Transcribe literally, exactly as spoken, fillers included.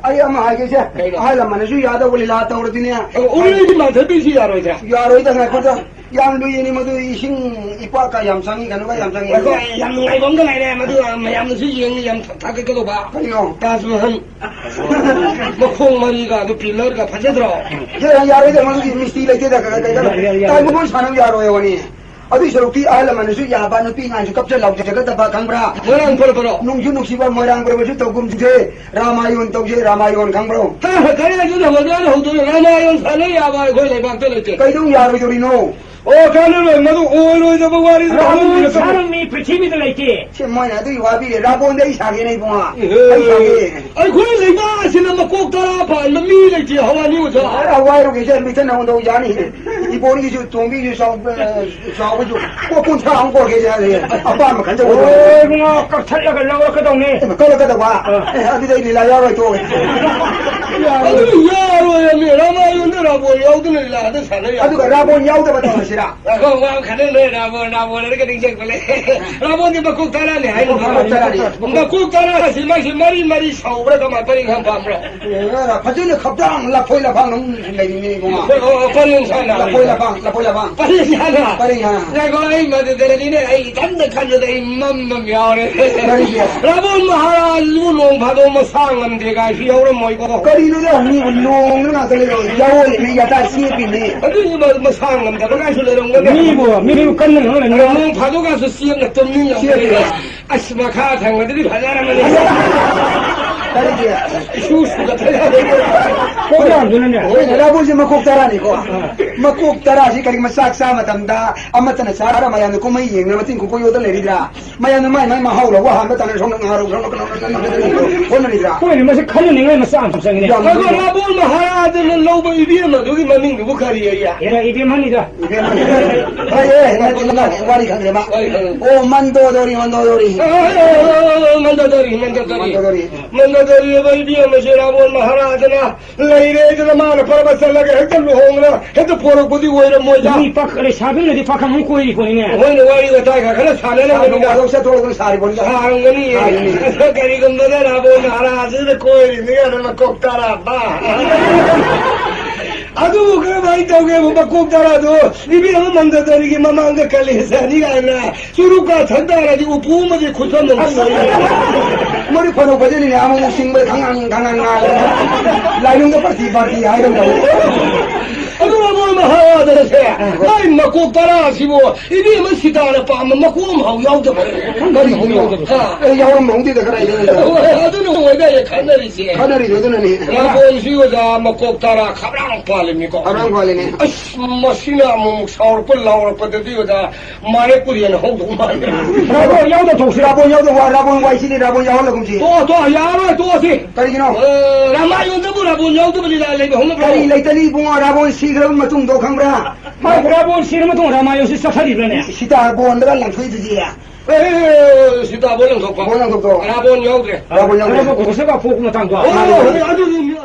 ꯑꯩ ꯑꯃ ꯍꯥꯏꯒꯦꯁꯦ꯫ ꯀꯩꯅꯣ? ꯑꯍꯜ ꯂꯃꯟꯅꯁꯨ ꯌꯥꯗꯧꯕ ꯂꯤꯂꯥ ꯇꯧꯔꯗꯤꯅꯦ꯫ ꯑꯣ, ꯎꯔꯤꯗꯤ ꯃꯥꯟꯊꯕꯤꯁꯤ ꯌꯥꯔꯣꯏꯗ꯭ꯔꯥ? ꯌꯥꯔꯣꯏꯗ, ꯉꯥꯏꯈꯣꯗ꯫ ꯌꯥꯝ ꯂꯨꯏꯅꯦ ꯃꯗꯨ, ꯏꯁꯤꯡ ꯏꯄꯥꯛꯀ ꯌꯥꯝ ꯆꯪꯉꯤ, ꯀꯩꯅꯣꯒ ꯌꯥꯝ ꯆꯪꯉꯤ꯫ ꯑꯩꯈꯣꯏ ꯌꯥꯝ ꯅꯨꯡꯉꯥꯏꯕ ꯑꯃꯒ ꯂꯩꯔꯦ, ꯃꯗꯨ ꯃꯌꯥꯝꯅꯁꯨ ꯌꯦꯡꯉꯤ, ꯌꯥꯝ ꯊꯥꯒꯠꯀꯗꯧꯕ꯫ ꯀꯔꯤꯅꯣ? ꯇꯥꯖ ꯃꯍꯜ꯫ ꯃꯈꯣꯡ ꯃꯔꯤꯒ ꯑꯗꯨ ꯄꯤꯂꯔꯒ ꯐꯖꯗ꯭ꯔꯣ? ꯌꯥ-, ꯌꯥꯔꯣꯏꯗ, ꯃꯗꯨꯒꯤ ꯃꯤꯁꯇ꯭ꯔꯤ ꯂꯩꯇꯦꯗ, ꯀ-, ꯀ-, ꯀꯩꯅꯣ? ꯌꯥꯔꯣꯏ, ꯌꯥꯔꯣꯏ, ꯌꯥꯔꯣꯏ꯫ ꯇꯥꯏꯕ ꯃꯣꯏ ꯁꯥꯟꯅꯕ ꯌꯥꯔꯣꯏ ꯍꯥꯏꯕꯅꯤ꯫ ꯑꯗꯨꯏ ꯁꯔꯨꯛꯇꯤ ꯑꯍꯜ ꯂꯃꯟꯅꯁꯨ ꯌꯥꯕ, ꯅꯨꯄꯤ ꯑꯉꯥꯡꯁꯨ ꯀꯞꯆ ꯂꯥꯎꯖꯒꯗꯕ, ꯈꯪꯕ꯭ꯔꯥ? ꯃꯣꯏꯔꯥꯡ ꯄꯔꯕꯔꯣ? ꯅꯨꯡꯁꯨ ꯅꯨꯡꯁꯤꯕ ꯃꯣꯏꯔꯥꯡ ꯄꯔꯕꯁꯨ ꯇꯧꯒꯨꯝꯁꯦ, ꯔꯥꯃꯥꯌꯣꯟ ꯇꯧꯁꯦ, ꯔꯥꯃꯥꯌꯣꯟ ꯈꯪꯕ꯭ꯔꯣ? ꯍꯥ, ꯍꯥ, ꯀꯔꯤ ꯍꯥꯏꯗꯣꯏꯅꯣ? ꯍꯧꯖꯤꯛ ꯍꯧꯗꯣꯏꯅꯣ? ꯔꯥꯃꯥꯌꯣꯟ ꯁꯥꯟꯅ ꯌꯥꯕ ꯑꯩꯈꯣꯏ ꯂꯩꯕꯥꯛꯇ ꯂꯩꯇꯦ꯫ ꯀꯩꯗꯧ ꯌꯥꯔꯣꯏꯗꯧꯔꯤꯅꯣ? ꯑꯣ, ꯀꯥꯟꯅꯔꯣꯏ, ꯃꯗꯨ ꯑꯣꯏꯔꯣꯏꯗꯕ ꯋꯥꯔꯤ ꯔꯥꯃꯥꯌꯣꯟ ꯁꯥꯟꯅꯕ ꯃꯤ ꯄ꯭ꯔꯤꯊꯤꯕꯤꯗ ꯂꯩꯇꯦ꯫ ꯁꯤ ꯃꯣꯏꯅ ꯑꯗꯨꯒꯤ ꯋꯥꯕꯤꯔꯦ꯫ ꯔꯥꯕꯣꯟꯗ ꯑꯩ ꯁꯥꯒꯦꯅꯦ, ꯏꯕꯨꯡꯉꯣ꯫ ꯏꯍꯦ꯫ ꯑꯩ ꯁꯥꯒꯦ꯫ ꯑꯩꯈꯣꯏ ꯂꯩꯕꯥꯛ ꯑꯁꯤꯗ ꯃꯀꯣꯛ ꯇꯔꯥ ꯄꯥꯟꯕ ꯃꯤ ꯂꯩꯇꯦ, ꯍꯋꯥꯅꯤ ꯑꯣꯖꯥ꯫ ꯑꯔꯦ, ꯍꯋꯥꯏꯔꯣ ꯀꯩꯁꯦ, ꯃꯤꯊꯟ ꯅꯉꯣꯟꯗ ꯑꯣꯖꯥꯅꯤ꯫ ꯏꯕꯣꯟꯒꯤꯁꯨ, ꯇꯣꯝꯕꯤꯁꯨ ꯆꯥꯎ-, ꯑ, ꯆꯥꯎꯕꯁꯨ꯫ ꯀꯣꯛ ꯀꯨꯟꯊ꯭ꯔꯥ ꯑꯃ ꯀꯣꯔꯒꯦꯁꯦ ꯍꯥꯏꯔꯦ꯫ ꯑꯄꯥꯝꯕ ꯈꯟꯖꯧ꯫ ꯑꯣ, ꯏꯕꯨꯡꯉꯣ, ꯀꯛꯊꯠꯂꯒ ꯂꯧꯔꯛꯀꯗꯧꯅꯦ꯫ ꯑꯦ, ꯀꯛꯂꯛꯀꯗꯧꯕ? ꯑꯥ꯫ ꯑꯦ, ꯑꯗꯨꯗꯤ ꯑꯩ ꯂꯤꯂꯥ ꯌꯥꯎꯔꯣꯏ, ꯇꯣꯛꯑꯦ꯫ ꯑꯗꯨ ꯌꯥꯔꯣꯏ, ꯔꯥꯃꯥꯌꯟꯗ ꯔꯥꯕꯣꯟ ꯌꯥꯎꯗꯅ ꯂꯤꯂꯥꯗ ꯁꯥꯟꯅ ꯌꯥꯔꯣꯏ꯫ ꯑꯗꯨꯒ ꯔꯥꯕꯣꯟ ꯌꯥꯎꯗꯕ ꯇꯧꯔꯁꯤꯔꯥ? ꯉꯥꯏꯈꯣ, ꯋꯥ ꯑꯃ ꯈꯟꯅ ꯂꯣꯏꯔꯦ, ꯔꯥꯕꯣꯟ, ꯔꯥꯕꯣꯟ ꯍꯥꯏꯔꯒ ꯅꯤꯡꯁꯤꯡꯕ ꯂꯩ꯫ ꯔꯥꯕꯣꯟꯗꯤ ꯃꯀꯣꯛ ꯇꯔꯥꯅꯤ ꯍꯥꯏꯅ ꯃꯀꯣꯛ ꯇꯔꯥꯅꯤ꯫ ꯃꯀꯣꯛ ꯇꯔꯥ ꯑꯁꯤ ꯃꯥꯁꯤ ꯃꯔꯤ ꯃꯔꯤ ꯁꯧꯕ꯭ꯔꯥ ꯀꯃꯥꯏ, ꯄꯔꯤ ꯈꯝ ꯄꯥꯝꯕ꯭ꯔꯣ? ꯑꯦ, ꯐꯖꯅ ꯈꯞꯇꯥꯡ ꯂꯐꯣꯏ ꯂꯐꯥꯡ ꯑꯗꯨꯝ ꯂꯩꯔꯤꯅꯦ ꯏꯕꯨꯡꯉꯣ꯫ ꯑꯣ, ꯑꯣ, ꯄꯔꯤ ꯁꯥꯅ꯫ ꯂꯐꯣꯏ ꯂꯐꯥꯡ, ꯂꯐꯣꯏ ꯂꯐꯥꯡ꯫ ꯄꯔꯤ ꯁꯥꯅ꯫ ꯄꯔꯤ ꯁꯥꯅ꯫ ꯉꯥꯏꯈꯣ, ꯑꯩ ꯃꯗꯨꯗꯅꯤꯅꯦ, ꯑꯩ ꯏꯊꯟꯗ ꯈꯟꯕꯗ ꯑꯩ ꯃꯝ ꯃꯝ ꯌꯥꯎꯔꯦ꯫ ꯀꯔꯤꯒꯤ? ꯔꯥꯕꯣꯟ ꯃꯍꯥꯔꯥꯖꯕꯨ ꯅꯣꯡ ꯐꯥꯗꯣꯛ ꯃꯁꯥ ꯉꯝꯗꯦ ꯀꯥꯏꯁꯨ ꯌꯥꯎꯔꯝꯃꯣꯏꯀꯣ꯫ ꯀꯔꯤꯅꯣꯗ, ꯃꯤꯕꯨ ꯂꯣꯡꯗꯅ ꯉꯥꯛꯇ ꯂꯩꯔꯣ? ꯌꯥꯎꯔꯤꯕꯅꯤ, ꯌꯥꯇꯥ ꯆꯦꯞꯄꯤꯅꯤ꯫ ꯑꯗꯨꯒꯤ ꯃ-, ꯃꯁꯥ ꯉꯝꯗꯕ ꯀꯥꯏꯁꯨ ꯂꯩꯔꯝꯒꯅꯤ꯫ ꯃꯤꯕꯨ, ꯃꯤꯕꯨ ꯀꯟꯅ ꯉꯥꯡꯅꯅꯤꯡꯉꯥꯏ꯫ ꯅꯣꯡ ꯐꯥꯗꯣꯛ ꯀꯥꯁꯨ ꯆꯦꯞꯅ ꯇꯨꯝꯅꯤꯡꯉꯝꯒꯅꯤ꯫ ꯆꯦꯞꯄꯤꯅꯤ꯫ ꯑꯁ, ꯃꯈꯥ ꯊꯪꯕꯗꯗꯤ ꯐꯖꯔꯝꯃꯅꯤ꯫ ꯀꯔꯤꯒꯤ? ꯏꯁꯨ ꯁꯨꯒꯠꯄ ꯌꯥꯗꯦ꯫ ꯀꯣꯛ ꯌꯥꯝꯗꯨꯅꯅꯦ꯫ ꯍꯣꯏꯅꯦ, ꯔꯥꯕꯣꯟꯁꯦ ꯃꯀꯣꯛ ꯇꯔꯥꯅꯤꯀꯣ꯫ ꯑꯥ꯫ ꯃꯀꯣꯛ ꯇꯔꯥꯁꯤ ꯀꯔꯤꯒꯨꯝꯕ ꯆꯥꯛ ꯆꯥ ꯃꯇꯝꯗ ꯑꯃꯠꯇꯅ ꯆꯥꯔ ꯃꯌꯥꯝꯅ ꯀꯨꯝꯍꯩ ꯌꯦꯡꯅꯕ ꯃꯇꯤꯟ ꯈꯨꯝꯄ ꯌꯣꯠꯇ ꯂꯩꯔꯤꯗ꯭ꯔꯥ? ꯃꯌꯥꯝꯅ ꯃꯥꯏ ꯃꯥꯏ ꯃꯍꯥꯎ ꯂꯧꯕ ꯍꯥꯟꯕ ꯇꯥꯅ ꯁꯣꯝꯗ ꯉꯥꯔꯧ ꯁꯣꯝꯗ ꯀꯩꯅꯣ ꯍꯣꯠꯅꯔꯤꯗ꯭ꯔꯥ? ꯍꯣꯏꯅꯦ, ꯃꯁꯤ ꯈꯟꯅꯅꯤꯡꯉꯥꯏ ꯃꯆꯥ ꯑꯃ ꯆꯪꯉꯤꯅꯦ꯫ ꯌꯥꯝ ꯑꯗꯣ ꯂꯨꯏ꯫ ꯔꯥꯕꯣꯟ ꯃꯍꯥꯔꯥꯖꯅ ꯂꯧꯕ ꯏꯕꯦꯝ ꯑꯗꯨꯒꯤ ꯃꯃꯤꯡꯗꯨꯕꯨ ꯀꯔꯤ ꯑꯌꯦ? ꯑꯦꯔꯥ, ꯏꯕꯦꯝ ꯍꯅꯤꯗ꯫ ꯏꯕꯦꯝ ꯍꯅꯤ꯫ ꯍꯣꯏ, ꯑꯦ, ꯅꯪ ꯅꯪ ꯋꯥꯔꯤ ꯈꯪꯗ꯭ꯔꯦ ꯃꯥ꯫ ꯋꯥꯔꯤ ꯈꯪꯗ꯭ꯔꯦ꯫ ꯑꯣ, ꯃꯟꯗꯣꯗꯣꯔꯤ, ꯃꯟꯗꯣꯗꯣꯔꯤ꯫ ꯑ, ꯑ, ꯑ, ꯑ, ꯃꯟꯗꯣꯗꯣꯔꯤ, ꯃꯟꯗꯣꯗꯣꯔꯤ꯫ ꯃꯟꯗꯣꯗꯣꯔꯤ꯫ ꯃꯟꯗꯣ ꯀꯔꯤꯕ ꯏꯕꯦꯝꯃꯁꯦ, ꯔꯥꯕꯣꯟ ꯃꯍꯥꯔꯥꯖꯅ ꯂꯩꯔꯦꯗꯅ ꯃꯥꯅ ꯄꯔꯕ ꯆꯠꯂꯒ ꯍꯦꯛꯇ ꯂꯨꯍꯣꯡꯂꯒ ꯍꯦꯛꯇ ꯄꯣꯔꯛꯄꯗꯤ ꯑꯣꯏꯔꯝꯃꯣꯏꯗ꯫ ꯃꯤ ꯄꯥꯈꯪ ꯂꯩꯁꯥꯕꯤꯅꯗꯤ ꯄꯥꯈꯪ ꯑꯃ ꯀꯣꯏꯔꯤ ꯄꯣꯠꯅꯤꯅꯦ꯫ ꯍꯣꯏꯅꯦ, ꯋꯥꯔꯤ ꯋꯥꯇꯥꯏꯒ ꯈꯔ ꯁꯥꯟꯅꯔꯝꯒꯅꯤꯗ꯫ ꯁꯥꯔꯝꯒꯅꯤ꯫ ꯁꯥꯔꯝꯒꯅꯤꯌꯦ꯫ ꯁꯥꯔꯝꯒꯅꯤ꯫ ꯑꯗꯣ ꯀꯔꯤꯒꯨꯝꯕꯗ ꯔꯥꯕꯣꯟ ꯃꯍꯥꯔꯥꯖꯗ ꯀꯣꯏꯔꯤꯅꯤ ꯀꯥꯏꯅ ꯃꯀꯣꯛ ꯇꯔꯥ ꯄꯥ꯫ ꯑꯗꯨꯕꯨ ꯀꯔꯝꯍꯥꯏꯅ ꯇꯧꯒꯦꯕꯨ ꯃꯀꯣꯛ ꯇꯔꯥꯗꯣ ꯏꯕꯦꯝꯃ ꯃꯟꯗꯗꯔꯤꯒꯤ ꯃꯃꯥꯡꯗ ꯀꯜꯂꯤ ꯆꯅꯤ ꯀꯥꯏꯅ ꯆꯨꯔꯨꯞꯀ ꯊꯛ ꯇꯥꯔꯗꯤ ꯎꯄꯨ ꯑꯃꯗꯤ ꯈꯨꯠꯐꯝ ꯑꯃ ꯑꯁ! ꯂꯩ꯫ ꯃꯣꯏꯗꯤ ꯐꯅ ꯐꯖꯅꯤꯅꯦ, ꯑꯃꯨꯛ ꯁꯤꯡꯕ ꯈꯪꯉꯥꯡ ꯈꯪꯉꯥꯡ ꯉꯥꯡꯉꯦ꯫ ꯂꯥꯏꯅꯨꯡꯗ ꯄꯥꯔꯇꯤ ꯄꯥꯔꯇꯤ ꯍꯥꯏꯗꯧ ꯇꯧꯋꯤ꯫ ꯑꯗꯨꯒ ꯃꯣꯏ ꯃꯍꯥꯔꯥꯖꯥꯁꯦ, ꯑ꯫ ꯃꯥꯏ ꯃꯀꯣꯛ ꯇꯔꯥꯁꯤꯕꯨ ꯏꯕꯦꯝꯃ ꯁꯤꯇꯥꯅ ꯄꯥꯝꯕ ꯃꯀꯣꯛ ꯑꯃ ꯍꯥꯎ ꯌꯥꯎꯗꯕ꯫ ꯀꯔꯤ ꯍꯥꯎ ꯌꯥꯎꯗꯕ? ꯑ꯫ ꯑꯩ ꯌꯥꯎꯔꯝꯕ ꯍꯧꯗꯦꯗ ꯀꯗꯥꯏꯗꯒꯤ꯫ ꯍꯣꯏ, ꯑꯗꯨꯅ ꯑꯣꯏꯗꯥꯏꯌꯦ ꯈꯟꯅꯔꯤꯁꯦ꯫ ꯈꯟꯅꯔꯤꯗꯣ ꯑꯗꯨꯅꯅꯤ꯫ ꯔꯥꯕꯣꯟꯁꯤ ꯑꯣꯖꯥ ꯃꯀꯣꯛ ꯇꯔꯥ ꯈꯕ꯭ꯔꯥꯡ ꯄꯥꯜꯂꯤꯃꯤꯀꯣ꯫ ꯈꯕ꯭ꯔꯥꯡ ꯄꯥꯜꯂꯤꯅꯦ꯫ ꯑꯁ, ꯃꯁꯤꯅ ꯑꯃꯨꯛ ꯁꯥꯎꯔꯛꯄ ꯂꯥꯎꯔꯛꯄꯗꯗꯤ ꯑꯣꯖꯥ ꯃꯥꯔꯦ ꯀꯨꯔꯤꯌꯟ ꯍꯧꯗꯧ ꯃꯥꯜꯂꯦ꯫ ꯔꯥꯕꯣꯟ ꯌꯥꯎꯗ ꯊꯣꯛꯁꯤ꯫ ꯔꯥꯕꯣꯟ ꯌꯥꯎꯗ ꯋꯥ-, ꯔꯥꯕꯣꯟ ꯋꯥꯏꯁꯤꯗꯤ ꯔꯥꯕꯣꯟ ꯌꯥꯎꯍꯜꯂꯒꯨꯝꯁꯤ꯫ ꯇꯣꯛꯑꯣ, ꯇꯣꯛꯑꯣ, ꯌꯥꯔꯣꯏ, ꯇꯣꯛꯑꯁꯤ꯫ ꯀꯔꯤꯒꯤꯅꯣ? ꯑ, ꯔꯥꯃꯥꯌꯟꯗꯕꯨ ꯔꯥꯕꯣꯟ ꯌꯥꯎꯗꯕ ꯂꯤꯂꯥ ꯂꯩꯕ ꯍꯧꯅꯕ꯭ꯔꯣ? ꯀꯔꯤ ꯂꯩꯇꯅꯤ ꯏꯕꯨꯡꯉꯣ, ꯔꯥꯕꯣꯟ ꯁꯤꯈ꯭ꯔꯕ ꯃꯇꯨꯡꯗꯣ ꯈꯪꯕ꯭ꯔꯥ? ꯃꯥ ꯔꯥꯕꯣꯟ ꯁꯤꯔ ꯃꯇꯨꯡ ꯔꯥꯃꯥꯌꯟꯁꯤ ꯆꯠꯊꯔꯤꯕ꯭ꯔꯥꯅꯦ? ꯁꯤꯇꯥ ꯕꯣꯟꯗꯒ ꯂꯪꯊꯣꯛꯏꯗꯨꯗꯤ꯫ ꯑꯦ, ꯁꯤꯇꯥ ꯕꯣꯟ ꯂꯪꯊꯣꯛꯄ? ꯕꯣꯟ ꯂꯪꯊꯣꯛꯄ꯫ ꯔꯥꯕꯣꯟ ꯌꯥꯎꯗ꯭ꯔꯦ꯫ ꯔꯥꯕꯣꯟ ꯌꯥꯎꯗ꯭ꯔꯦ꯫ ꯔꯥꯕꯣꯟ ꯀꯣꯁꯦꯕ ꯄꯣꯛꯄ ꯃꯇꯥꯡꯗꯣ꯫ ꯑꯣ, ꯍꯣꯏ, ꯑꯗꯨꯗꯤ